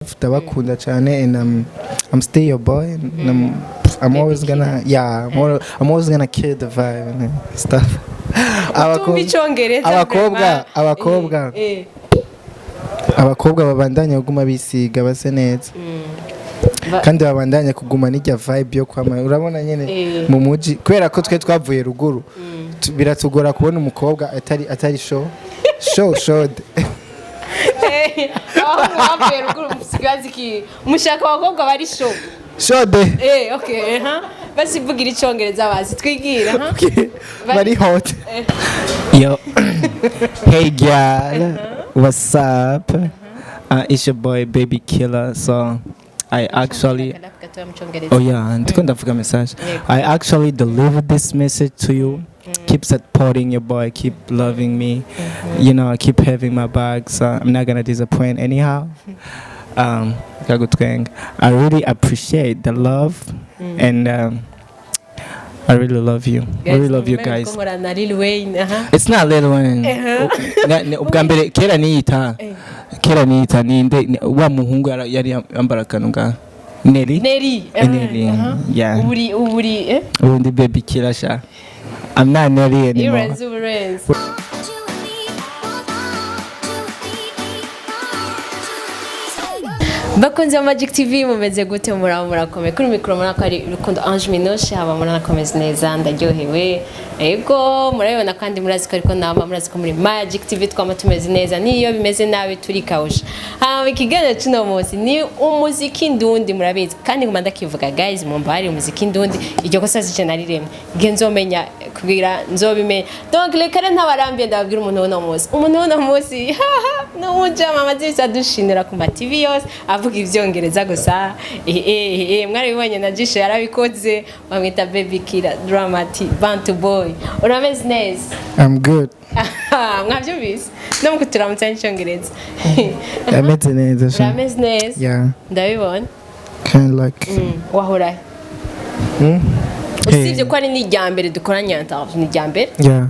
Ndabakunda cyane and I'm still your boy and I'm always gonna, yeah, I'm always gonna kill the vibe and stuff. Utumva icongereza. Abakobwa, Vraiment. abakobwa, abakobwa babandanya kuguma bisiga base neza kandi babandanya kuguma n'ijya vibe yo kwama, urabona nyene, mu muji, kubera ko twe twavuye ruguru, biratugora kubona umukobwa atari show show shode. Aho mwavuye ruguru musigazi iki mushaka abakobwa bari show. Shode. Okay, ha, basi vugira icongereza, basi twigira, ha. Bari hot. Yo, hey girl, what's up? It's your boy Baby Killer. So I actually Gatoya mu Congereza. Oh yeah, ndiko ndavuga message. Yego. I actually delivered this message to you. Keep supporting your boy, keep loving me. Keep having my back. So I'm not gonna disappoint anyhow. Kagutweng. I really appreciate the love and I really love you. I really love you guys. Ko nkorana na Lil Wayne, aha. It's not Lil Wayne. Ubwa mbere kera niyita ninde wa muhungu yari yambara akantu nga Nelly. Nelly. Nelly, yeah. Uburi eh. Ubundi Baby Killer sha. I'm not Nelly anymore. Irenze uburenze. Bakunzi ba Magic TV, mumeze gute? Muraba murakomeye? Kuri mikoro murabona ko ari Rukundo Ange Minouche, haba muranakomeza neza, ndaryohewe. Ego, murabibona kandi murazi ko, ariko nama murazi ko muri Magic TV twama tumeze neza, niyo bimeze nabi turikawusha. Hama ikiganiro cy'uno munsi ni umuziki ndundi, murabizi kandi nguma ndakivuga. Guys, mumva hari umuziki ndundi, iryo kosa sice nariremye nge nzomenya kugira nzobimenya. Donc reka rero ntabarambiye, ndababwira umuntu w'uno munsi. Umuntu w'uno munsi n'umujama amaze ibisa dushinira ku ma TV yose, avuga ivyongereza gusa. Mwarabibonye na Jisho yarabikoze. Bamwita Baby Killer Dramati Bantu Boy. Urameze neza? I'm good. Mwabyumvise no mu kuturamutsa n'icyongereza. Ameze neza sha. Urameze neza? Yeah, ndabibona. Kind of like. Wahora Hey. usibye ko ari n'irya mbere dukoranye interview, ni irya mbere. Yeah.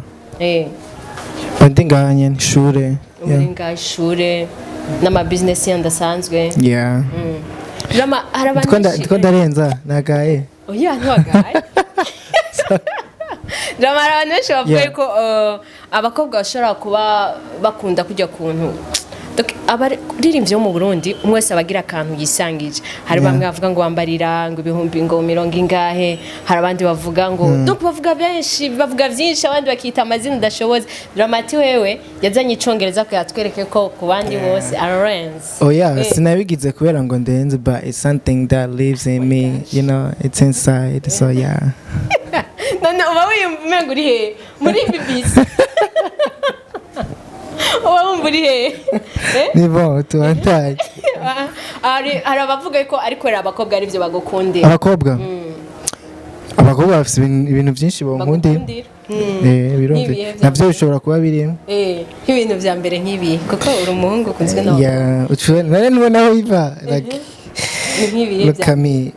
Ndi ngaha nyene ishure. Uri Yeah. ngaha ishure n'amabizinesi yandi asanzwe. Yeah. Rama, hari abantu benshi. Ndiko ndarenza nagaye. Oya, ntiwagaye. Rama, hari abantu benshi bavuga yuko abakobwa bashobora kuba bakunda kujya kuntu. Donc, abaririmbyi bo mu Burundi, umwe wese aba agira akantu yisangije. Hari bamwe bavuga ngo wambarira ngo ibihumbi ngo mirongo ingahe, hari abandi bavuga ngo, donc bavuga benshi, bavuga byinshi, abandi bakita amazina udashoboze. Dramati wewe yazanye icongereza kugira atwereke ko ku bandi bose ararenze. Oh yeah, sinabigize kubera ngo ndenze, but it's something that lives in me, it's inside. So yeah. None uba wiyumva umenga uri hehe muri BBC? Uba wumva uri hehe? Eh? Ni bon, tubantaye. Hari abavuga ko ariko rero abakobwa aribyo bagukundira. Abakobwa bafite ibintu byinshi bankundira. Bagukundira. Birumvi. Nk'ibihe vya Navyo bishobora kuba birimo. Nk'ibintu vya mbere nk'ibi, kuko uri umuhungu ukunzwe n'abakobwa. Yeah, ucuwe nare nubona aho iva like Ni nk'ibihe look vya at me.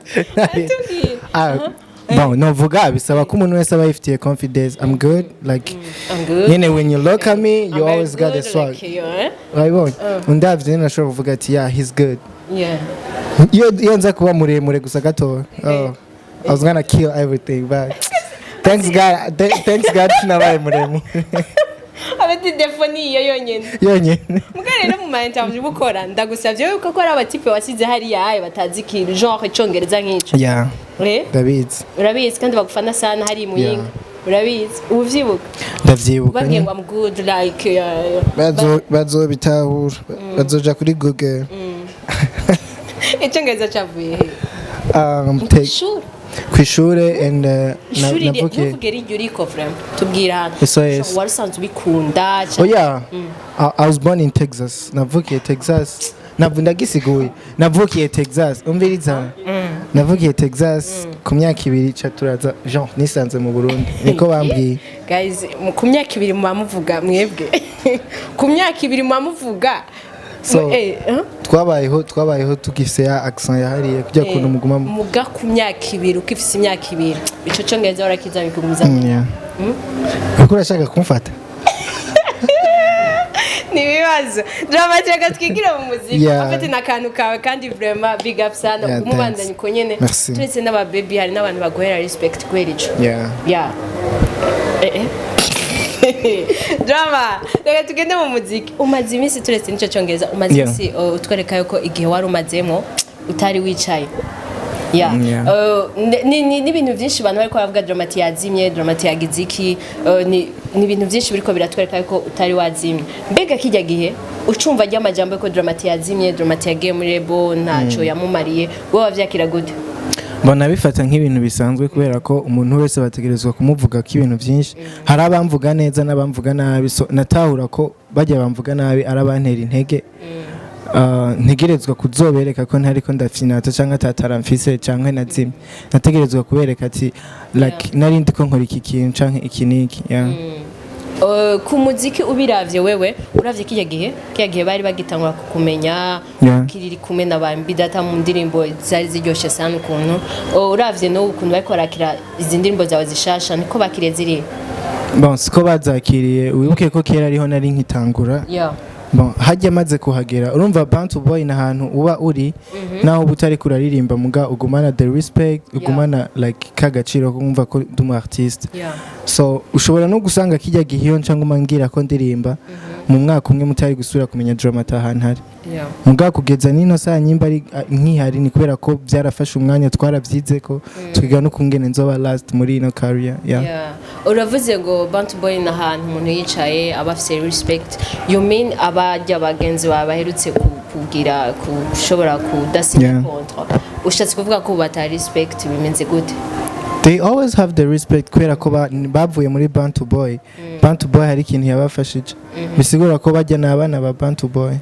Tubwire. Ah, bon, novuga bisaba ko umuntu wese aba yifitiye confidence. I'm good, like I'm good. nyene when you look at me, you I'm very always got the good, swag. like you, eh? Urabibonye, undavye nyene nashobora kuvuga ati: "Yeah, he's good." Iyo nza kuba muremure gusa gato, oh, I was gonna kill everything, but thanks God, thanks God sinabaye muremure. Abati défaut ni iyo yonyene. Yonyene. Muga rero mu ma interview ukora, ndagusavye yuko ko ari abatipe wasize hariya aye batazi ikintu genre icongereza nk'ico. Yeah. Eh? Ndabizi. Urabizi kandi bagufana sana hari muyinga. Urabizi, ubu vyibuka? Ndavyibuka. Babwiye Nyene. ngo I'm good, like Bazobitahura, bazoja kuri Google. Icongereza cavuye he? Take Ishuri. Kw'ishure and Ishuri navukiye ntuvuge riryo uriko, vraiment tubwira ahantu. SOS. Wari usanzwe ubikunda? Oh yeah, I was born in Texas. Navukiye Texas. Ndagisiguye. Navukiye Texas. Umviriza. Navukiye Texas ku myaka 2 ca turaza, genre nisanze mu Burundi. Niko bambwiye. Guys, ku myaka 2 muba muvuga mwebwe, ku myaka 2 muba muvuga. So, Huh? twabayeho tugifise ya accent yahariye kugira kuntu muguma Muga ku myaka 2, uko ifise imyaka 2, ico congereza warakiza bikugumiza. Yeah. Uriko urashaka kumfata? Ni ibibazo. Drama T, reka twigire mu muziki. Yeah. Afite n'akantu kawe, kandi vraiment big up sana. Yeah, Umubandanye thanks. uko nyene. Merci. Turetse n'ababebi, hari n'abantu baguhera respect kubera ico. Yeah. Drama, reka tugende mu muziki. Umaze iminsi, turetse n'icyo cyongereza, umaze iminsi utwereka yuko igihe wari umazemo utari wicaye. Yeah. Yeah. Ni ibintu byinshi abantu bariko baravuga: Drama T yazimye, Drama T yagize iki. Ni ibintu byinshi biriko biratwereka yuko utari wazimye. Mbega kijya gihe ucumva ry'amajambo yuko Drama T yazimye, Drama T yagiye muri label, ntaco yamumariye, wowe wavyakira gute? Mbona bifata nk'ibintu bisanzwe, kubera ko umuntu wese bategerezwa kumuvuga ko ibintu byinshi. Hari abamvuga neza n'abamvuga nabi. So natahura ko bajya bamvuga nabi ari abantera intege. Ntegerezwa kuzobereka ko ntariko ndafinata canke atatara mfise canke nazimye. Nategerezwa kubereka ati like nari ndiko nkora iki kintu canke iki n'iki, yeah. Ku muziki ubiravye, wewe uravye kijya gihe bari bagitangura kukumenya, kiriri kumwe na ba Mbidata mu ndirimbo zari ziryoshe sana, ukuntu uravye n'ubu ukuntu bariko barakira izi ndirimbo zawe zishasha, niko bakiriye ziri? Bon, siko bazakiriye. Wibuke ko kera ariho nari nkitangura. Bon, hajya maze kuhagera, urumva Bantu Boy ni ahantu uba uri naho uba utari kuraririmba, muga ugumana the respect, ugumana like kagaciro ko kumva ko ndi umu artiste. So ushobora no gusanga kijya gihe iyo nca nguma ngira ko ndirimba, mu mwaka umwe mutari gusubira kumenya Drama T ahantu ari. Muga kugeza n'ino saa nyimba ari nkihari, ni kubera ko byarafashe umwanya, twarabyize ko twiga no kungene nzoba last muri ino career, yeah. Yeah. Uravuze ngo Bantu Boy ni ahantu umuntu yicaye aba afise respect. You mean abajya bagenzi bawe baherutse kugira kushobora kudasinya contrat, ushatse kuvuga ko bata respect? Bimeze gute? They always have the respect, kubera ko bavuye muri Bantu Boy. Bantu Boy hari ikintu yabafashije, bisigura ko bajya ni abana ba Bantu Boy.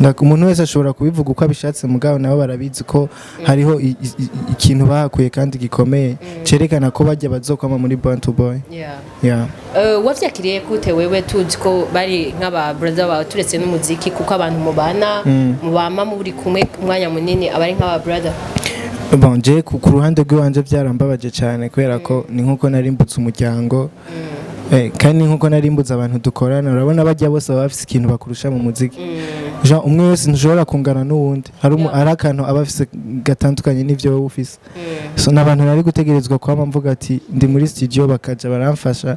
Like, umuntu wese ashobora kubivuga uko abishatse, mugabo nabo barabizi ko hariho ikintu bahakuye kandi gikomeye cerekana ko bajya bazokwama muri Bantu Boy. Yeah. Wavyakiriye gute wewe, tuzi ko bari nk'aba brother bawe, turetse n'umuziki, kuko abantu mubana mubama muri kumwe umwanya munini aba ari nk'aba brother? Bon, je ku ruhande rw'iwanje byarambabaje cyane, kubera ko ni nkuko nari mbutse umuryango, kandi ni nkuko nari mbutse abantu dukorana. Urabona bajya bose baba bafise ikintu bakurusha mu muziki. Jean umwe wese ntushobora kungana n'uwundi, hari hari akantu aba afise gatandukanye n'ivyo wowe ufise. So n'abantu nari gutegerezwa kwama mvuga ati ndi muri studio, bakaja baramfasha.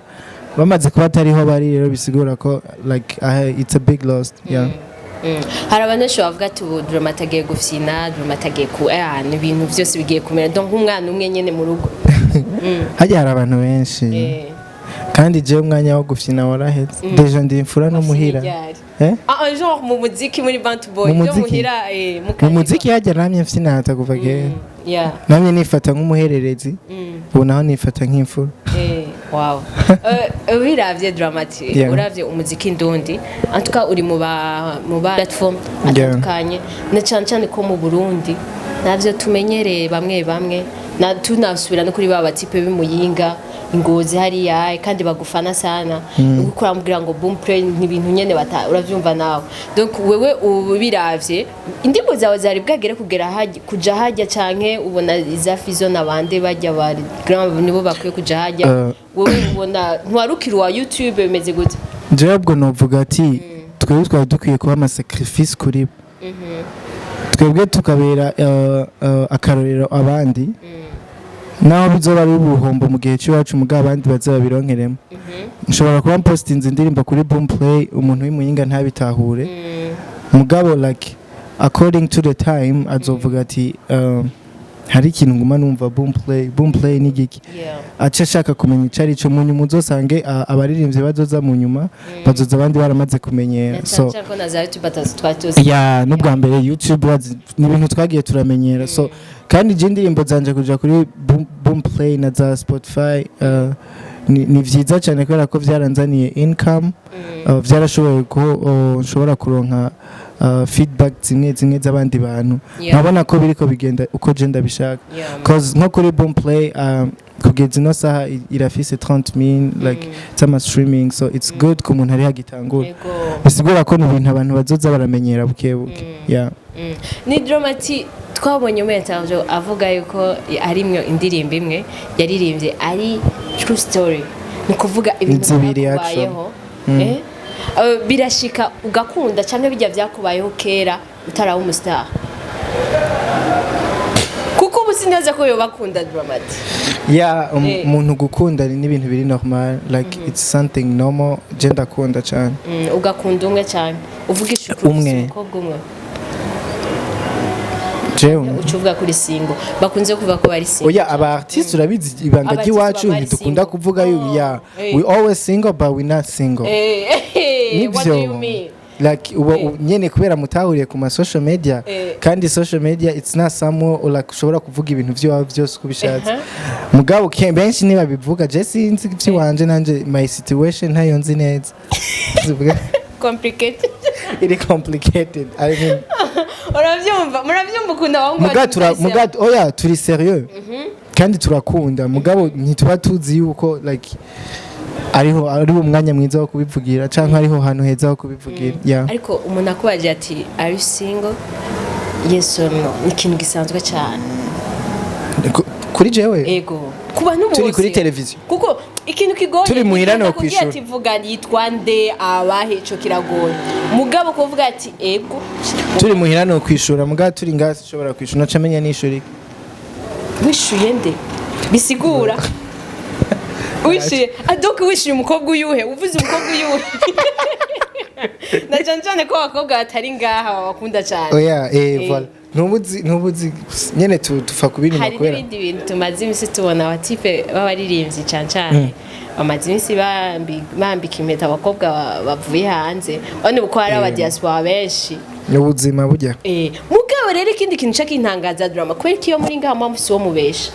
Bamaze kuba atariho bari rero, bisigura ko like it's a big loss, yeah. Hari abantu benshi bavuga ati ubu Drama T agiye gufyina, Drama T agiye ku ni ibintu byose bigiye kumera donc nk'umwana umwe nyene mu rugo. Hajya hari abantu benshi. Kandi jewe umwanya wo gufyina waraheze déjà, ndi imfura no muhira. Ryari? Eh? Ah, genre mu muziki muri Bantu Boy. Mu byo muziki? Muhira, mu Mu kazi. muziki hajya namye mfyinata kuva kera. Namye nifata nk'umuhererezi, ubu naho nifata nk'imfura. Wow. Ubiravye Drama T, uravye umuziki ndundi, en tout cas uri mu ba platform atandukanye, na cyane cyane ko mu Burundi navyo tumenyereye bamwe bamwe, na tunasubira no kuri ba batipe b'imuyinga, ingozi hariya, kandi bagufana sana, uko urambwira ngo boom play ni ibintu nyene bata uravyumva nawe. Donc wewe ubiravye, indirimbo zawe zari bwagere kugera hajya, kuja hajya, canke ubona iza Fizo n'abandi bajya ba grand nibo bakwiye kuja hajya? Wowe ubona ntwarukira wa YouTube, bimeze gute? Jewe ubwo novuga ati twebwe twari dukwiye kuba amasacrifice kuri bo, twebwe tukabera akarorero abandi, naho bizoba ari ubuhombo mu gihe cy'iwacu, mugabo abandi bazababironkeremo. Nshobora kuba mpostinze indirimbo kuri Boom Play, umuntu w'imuyinga ntabitahure, mugabo like according to the time azovuga ati hari ikintu nguma numva Boom Play, Boom Play ni giki? Aca ashaka kumenya icyo ari cyo. Mu nyuma uzosange abaririmbyi bazoza mu nyuma bazoza abandi baramaze kumenyera. So cyane ko na za YouTube atazi twari tuzi. Ya, n'ubwa mbere YouTube ni ibintu twagiye turamenyera. So kandi je indirimbo zanje kuja kuri Boom Play na za Spotify ni vyiza cyane, kubera ko vyaranzaniye income, vyarashoboye ko nshobora kuronka feedback zimwe zimwe z'abandi bantu, nkabona ko biriko bigenda uko je ndabishaka. 'Cause nko kuri Boom Play kugeza ino saha irafise 30,000 like z'ama streaming, so it's good ku muntu ari hagitangura. Bisigura ko ni ibintu abantu bazoza baramenyera buke buke, yeah. Ni Drama T twabonye muri interview avuga yuko arimwe indirimbo imwe yaririmbye ari true story, ni ukuvuga ibintu Zibiri. byakubayeho. Eh? Birashika ugakunda cyangwa bijya byakubayeho kera utaraba umustar, kuko ubu sinaza ko yoba akunda Drama T. Yeah, umuntu gukunda ni n'ibintu biri normal, like it's something normal. Je ndakunda cyane. Ugakunda umwe cyane, uvugisha ukuri? Umwe. Ufise umukobwa umwe? Jewe? Uca uvuga kuri single, bakunze kuvuga ko bari single. Oya, aba artiste, urabizi ibanga Aba artiste ry'iwacu, baba ari ntidukunda single. kuvuga yu yeah. We always single, but we not single. What do you Nibyo. mean? Like uba nyene kubera mutahuriye ku ma social media, kandi social media, it's not somewhere or like ushobora kuvuga ibintu vyawe byose uko ubishatse. Mugabo benshi ntibabivuga. Je sinzi ivy'iwanje, nanje my situation ntayo nzi neza. Complicated. Iri complicated, I mean. Urabyumva, murabyumva ukuntu abahungu Muga bacu tura batari muga oya, turi sérieux kandi turakunda, mugabo ntituba tuzi yuko like ariho ari umwanya mwiza wo kubivugira canke ariho hantu heza ho kubivugira, yeah. Ariko umuntu akubaje ati: "Are you single, yes or no?" Ni ikintu gisanzwe cyane. Kuri jewe? Ego, ku bantu bose. Turi kuri televiziyo. Kuko ikintu kigoye Turi muhira no kubwira kwishura. ati: "Vuga, yitwa nde, abahe?" Ico kiragoye, mugabo kuvuga ati: "Ego." Turi muhira no kwishura, mugabo turi ngaha sinshobora kwishura, noca menya nishura iki. Wishuye nde? Bisigura wishuye adoke, wishuye umukobwa uyuhe? Uvuze umukobwa uyuhe? Na cyane cyane ko abakobwa batari ngaha babakunda cyane. Oya, voilà, ntubuzi nyene tufa kubirima Hari kubera n'ibindi bintu tumaze iminsi tubona, abatipe b'abaririmbyi cyane cyane bamaze iminsi bambika impeta abakobwa bavuye hanze, urabona uko hari abadiaspora benshi. Ubuzima burya. Mugabo rero ikindi kintu ca kintangaza, Drama, kubera ko iyo muri ngaha muba mufise uwo mubesha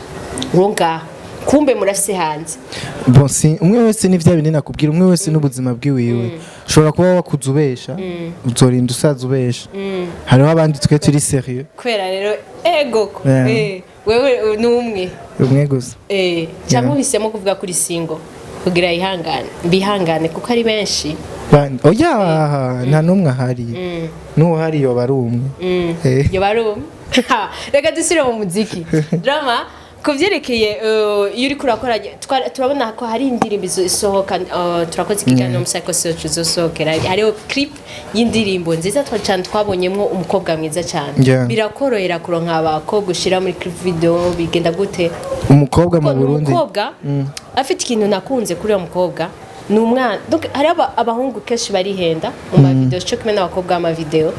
uwo ngaho, kumbe murafise hanze. Bon, si umwe wese, ni vya bindi nakubwira, umwe wese n'ubuzima bwiwiwe. Ushobora kuba wakuze ubesha, uzorinda usaza ubesha. Hariho abandi, twe turi sérieux. Kubera rero ego ko wewe ni umwe? Umwe gusa. Cyangwa uhisemo kuvuga kuri single kugira yihangane, bihangane kuko ari benshi? Oya, nta n'umwe ahari, n'uhari yoba ari umwe. Yoba ari umwe. Ha, reka dusubire mu muziki. Drama, ku byerekeye iyo uriko urakora, turabona ko hari indirimbo isohoka, turakoze ikiganiro mu Psycho Search izosohokera, hariho clip y'indirimbo nziza cyane twabonyemwo umukobwa mwiza cyane. Birakorohera kuronka abakobwa ushira muri clip video? Bigenda gute? Umukobwa mu Kuko ni Burundi? Umukobwa afite ikintu nakunze kuri uwo mukobwa, ni umwana. Donc hari abahungu kenshi barihenda mu mavideo cyo kimwe n'abakobwa b'amavideo.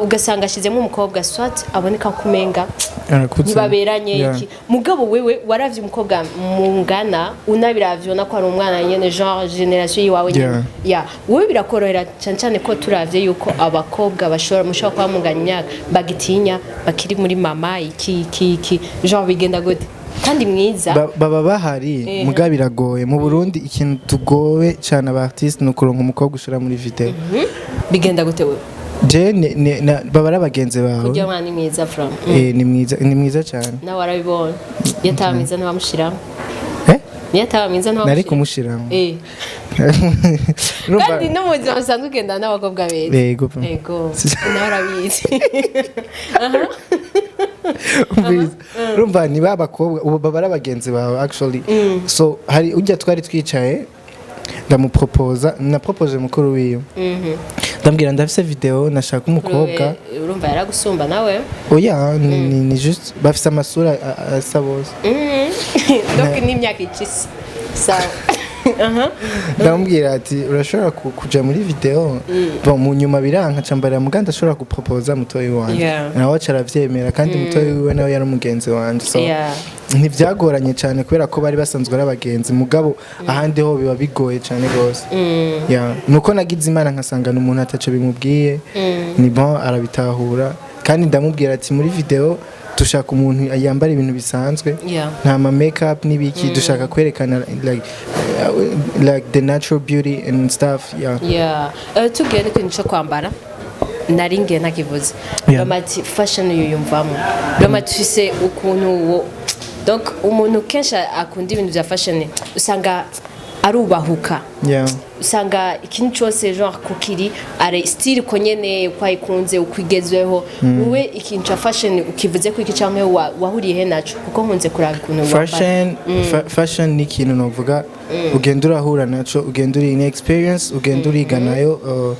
Ugasanga ashyizemo umukobwa soit aboneka kumenga Arakuze. ntibaberanye iki. Mugabo wewe waravye umukobwa mungana, unabiravye ubona ko ari umwana nyene, genre génération yiwawe nyene. Ya, wowe birakorohera cyane cyane ko turavye yuko abakobwa bashobora, mushobora kuba munganya imyaka, bagitinya, bakiri muri mama iki iki iki, genre bigenda gute kandi mwiza? Baba bahari, muga biragoye mu Burundi. Ikintu tugowe cyane aba artiste ni ukuronka umukobwa ushira muri video. Bigenda gute wewe? Je baba ari abagenzi bawe. Kurya mwana ni mwiza from Ni mwiza, ni mwiza cyane. Nawe warabibonye, iyo ataba mwiza ntibamushiramo. Eh? Niyo ataba mwiza Nari ntibamushiramo. kumushiramo. Kandi no mu buzima busanzwe ugendana n'abakobwa beza? Yego. Ego, nawe arabizi. Umviriza. Urumva ni ba bakobwa ubu baba ari abagenzi bawe actually. So hari ujya twari twicaye, ndamupropoza, napropoje mukuru wiwe, ndambwira ndafise video, nashaka umukobwa. Wewe, urumva yaragusumba nawe? Oya, ni juste bafise amasura asa bose. Donc n'imyaka ikisi, sawa. Aha. Ndamubwira ati: "Urashobora kuja muri video?" Bon, mu nyuma biranka, cambarira muganda ashobora gupropoza mutoyi wanje. Nawe aca aravyemera, kandi mutoyi wiwe nawe yari umugenzi wanje, so ntibyagoranye cyane kubera ko bari basanzwe ari abagenzi. Mugabo ahandi ho biba bigoye cyane rwose. Yeah. Nuko nagize Imana nkasangana umuntu ataco bimubwiye, ni bon, arabitahura. Kandi ndamubwira ati: "Muri video dushaka umuntu yambara ibintu bisanzwe, nta ma make up n'ibiki, dushaka kwerekana like the natural beauty and stuff." Yeah. Yeah. Tugiye n'ikintu cyo kwambara, nari ngiye ntakivuze. Ramati, fashion yuyumvamo? Ramati, ufise ukuntu wo, donc umuntu kenshi akunda ibintu bya fashion, usanga Arubahuka. Usanga ikintu cyose, genre kukiri ari style ko nyene, uko ayikunze, uko igezweho. Wowe ikintu ca fashion ukivuze ko iki, canke wahuriye he naco? Kuko nkunze kuraba ukuntu wambara. Fashion ni ikintu novuga ugenda urahura naco, ugenda uri ni experience, ugenda uriga nayo,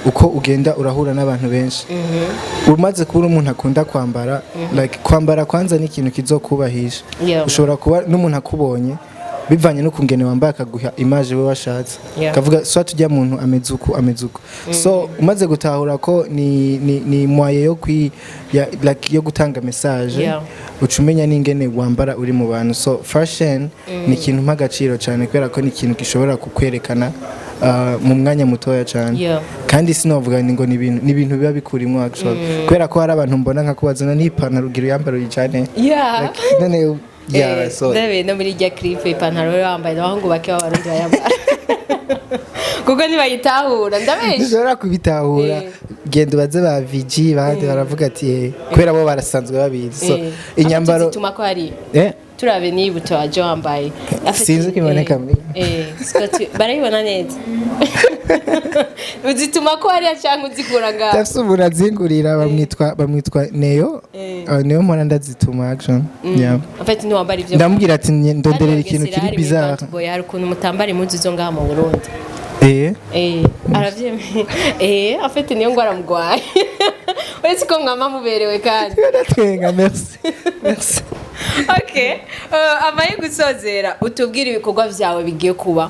uko ugenda urahura n'abantu benshi. Umaze kuba umuntu akunda kwambara, like kwambara kwanza ni ikintu kizokubahisha. Ushobora kuba n'umuntu akubonye bivanye n'ukungene wambaye, akaguha image we washatse, kavuga soit ujya muntu ameze uku, ameze uku. So umaze gutahura ko ni moyen yo kwi ya, like yo gutanga message, uca umenya n'ingene wambara uri mu bantu. So fashion ni ikintu mpa agaciro cyane, kubera ko ni ikintu gishobora kukwerekana mu mwanya mutoya cyane. Kandi sinovuga ni ngo ni ibintu biba bikurimwo actually, kubera ko hari abantu mbona nka kubazana n'ipantaro ugira uyambara uyicane. Like, none yeah. So Ndabe no muri rya clip ipantaro we wambaye, abahungu bake b'Abarundi bayambara kuko ntibayitahura, ndabesha? Dushobora kubitahura. Genda ubaze ba VG bandi, baravuga ati kubera bo barasanzwe babizi. So inyambaro zituma ko hari turabe niba waje wambaye. Sinzi ko iboneka Scott, barayibona neza. Uzituma ko hariya cyangwa uzikura ngaho? Ndafise umuntu azingurira, bamwitwa Neo. Neo mpora ndazituma action, yeah. En fait ntiwambara ibyo. Ndamubwira ati: "Ndonderera ikintu kiri bizarre." Boy, hari ukuntu mutambara impuzu zo ngaha mu Burundi. Aravyemeye. En fait niyo ngwara mugwaye, uretse ko mwama muberewe kandi. Ndatwenga, merci, merci. Okay, amaye gusozera, utubwire ibikorwa vyawe bigiye kuba,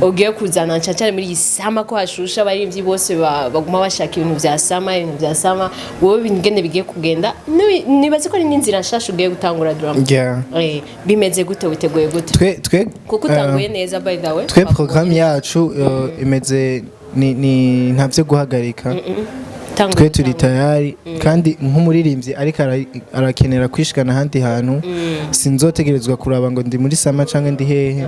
ugiye kuzana nshya muri iyi summer, ko hashusha, abaririmbyi bose baguma bashaka ibintu vya summer, ibintu vya summer. Wowe ingene bigiye kugenda? Nibaze ko ari n'inzira nshasha ugiye gutangura, drama. Bimeze gute? Witeguye gute? Twe Kuko utanguye neza, by the way. Twe programme yacu imeze ni nta vyo guhagarika. Tanguye, twe turi tanguye. tayari, kandi nk'umuririmbyi ariko arakenera kwishikana ahandi hantu, sinzotegerezwa kuraba ngo ndi muri summer canke ndi hehe.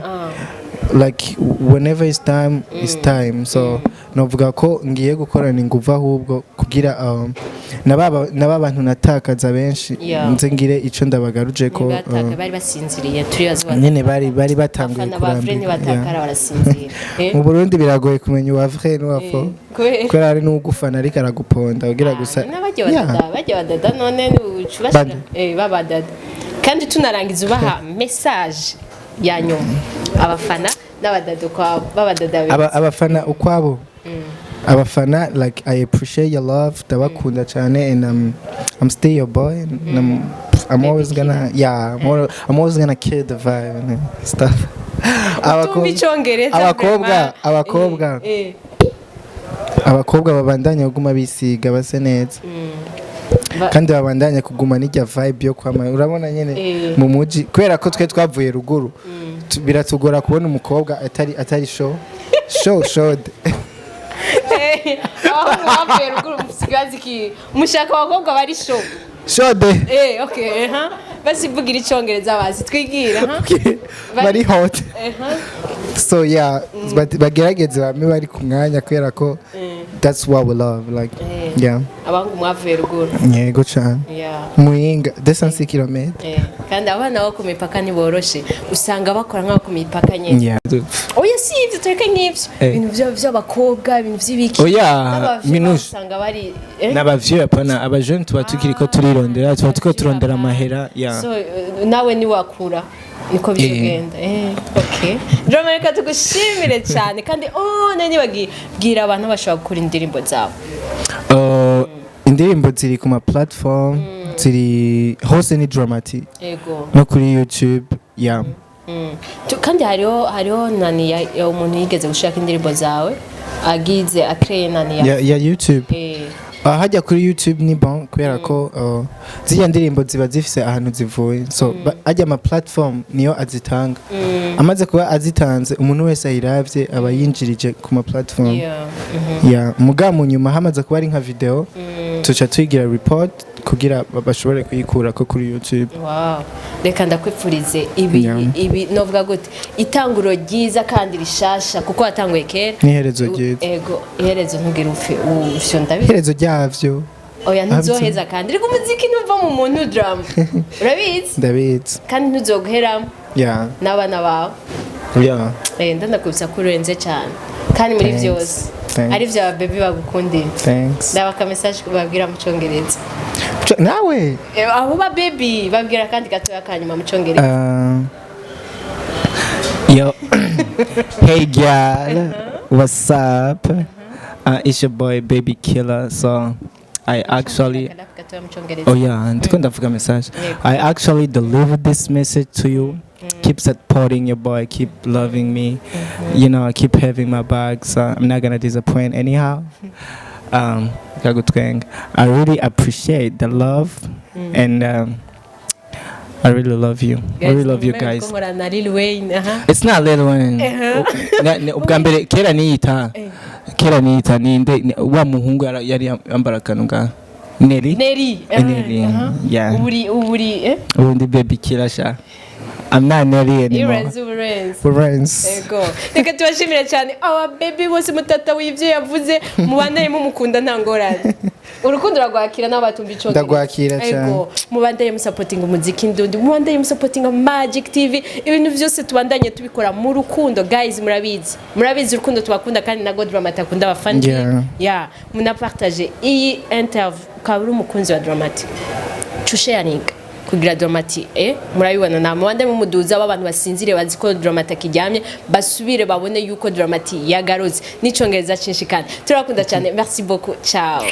Like whenever it's time, it's time. So novuga ko ngiye gukorana inguvu ahubwo kugira naba bantu natakaza benshi, nze ngire ico ndabagaruje ko Ntibataka, bari basinziriye, turibaza. Nyene bari batanguye Abafana ba vrai kurambirwa. ntibatakara, barasinzira. Mu Burundi biragoye kumenya uwa vrai n'uwa faux, Kubera kubera hari n'uwugufana ariko araguponda kugira gusa. N'abajya badada, bajya badada none ucubashira. Bande? Babadada. Kandi tunarangiza, ubaha message ya nyuma, abafana n'abadada ukwabo, babadada beza. Abafana ukwabo, abafana, like I appreciate your love, ndabakunda cyane, and I'm still your boy and I'm always gonna, yeah, I'm always gonna kill the vibe and stuff. Utumva icongereza, Abakobwa, vraiment. abakobwa, abakobwa babandanya kuguma bisiga base neza, kandi babandanya kuguma n'ijya vibe yo kwama urabona nyene mu muji, kubera ko twe twavuye ruguru, biratugora kubona umukobwa atari show shode. Aho mwavuye ruguru musigazi ki mushaka abakobwa bari show? Shode. Okay, ha, basi vugira icongereza, bazi twigira ha. Bari hot. So yeah, bagerageze bame bari ku mwanya, kubera ko that's what we love, like yeah. Abahungu mwavuye ruguru. Yego cyane. Muyinga, 206 km. Kandi abana bo ku mipaka ntiboroshe, usanga bakora nk'abo ku mipaka nyine. Oya, si ibyo, tureke nk'ibyo. Ibintu by'abakobwa, ibintu by'ibiki. Oya, N'abavyeyi Minouche. usanga bari N'abavyeyi apana, abajene tuba tukiriko turirondera, tuba turiko turondera amahera ya. So nawe niwakura niko bizogenda. Okay, Drama, reka tugushimire cyane. Kandi oh, nari nibagiye, bwira abantu bashobora gukora indirimbo zabo. Indirimbo ziri ku ma platform, ziri hose, ni Drama-T. No kuri YouTube, yeah. Kandi hariho nani ya umuntu yigeze gushaka indirimbo zawe, agize akreye nani ya, ya YouTube. Hajya kuri YouTube ni bon, kubera ko ziriya ndirimbo ziba zifise ahantu zivuye. So hajya ama platform niyo azitanga. Amaze kuba azitanze, umuntu wese ayiravye aba yinjirije ku ma platform. Yeah, muga mu nyuma hamaze kuba ari nka video, tuca tuyigira report kugira bashobore kuyikura ko kuri YouTube. Wow. Reka ndakwipfurize ibi ibi novuga gute, itanguro ryiza kandi rishasha, kuko watanguye kera. N'iherezo ryiza. Ego, iherezo ntugire upfe ufyo, ndabizi. Iherezo ryavyo. Oya, ntuzoheza. Kandi ariko umuziki ntuva mu muntu, Drama, urabizi. Ndabizi. Kandi ntuzoguheramo n'abana bawe. Yeah. Ndanakubisa ko urenze cyane kandi muri Thanks. byose Thanks. ari bya baby bagukundira. Thanks. Ndaba ka message babwira mu Cyongereza. Nawe. Abo ba baby babwira kandi gatoya kanyuma mu Cyongereza. Yo, hey girl, what's up? It's your boy Baby Killer. So, I actually, Gatoya mu Cyongereza. Oh yeah, ndiko ndavuga message. Yego. I actually delivered this message to you. Keep supporting your boy. Keep loving me. Keep having my back. So I'm not gonna disappoint anyhow. Kagutweng. I really appreciate the love, and I really love you. I really love you guys. Ko nkora na Lil Wayne, aha. It's not Lil Wayne. Ubwa mbere kera niyita ninde wa muhungu yari yambara akantu nga Nelly. Nelly. Nelly, yeah. Uburi eh. Ubundi Baby Killer sha. I'm not Nelly anymore. Urenze, urenze. Lawrence. Ego. Reka tubashimire cyane aba baby bose. Mutata w'ibyo yavuze, mubandanye mumukunda, nta ngorane. Urukundo ruragwakira n'abatumva icongereza. Ndagwakira cyane. Ego. Mubandanye musapotinga umuziki ndundi, mubandanye musapotinga Magic TV. Ibintu byose tubandanye tubikora mu rukundo, guys. Murabizi, murabizi urukundo tubakunda, kandi na God Drama akunda abafana. Yeah, munapartage iyi interview. Ukaba uri umukunzi wa Dramati, cusharinga kugira Dramati, murabibona na mubande mumuduza w'abantu basinzire bazi ko Dramati akiryamye, basubire babone yuko Dramati yagarutse n'icongereza cyinshi. Kandi turakunda cyane. Merci beaucoup, ciao.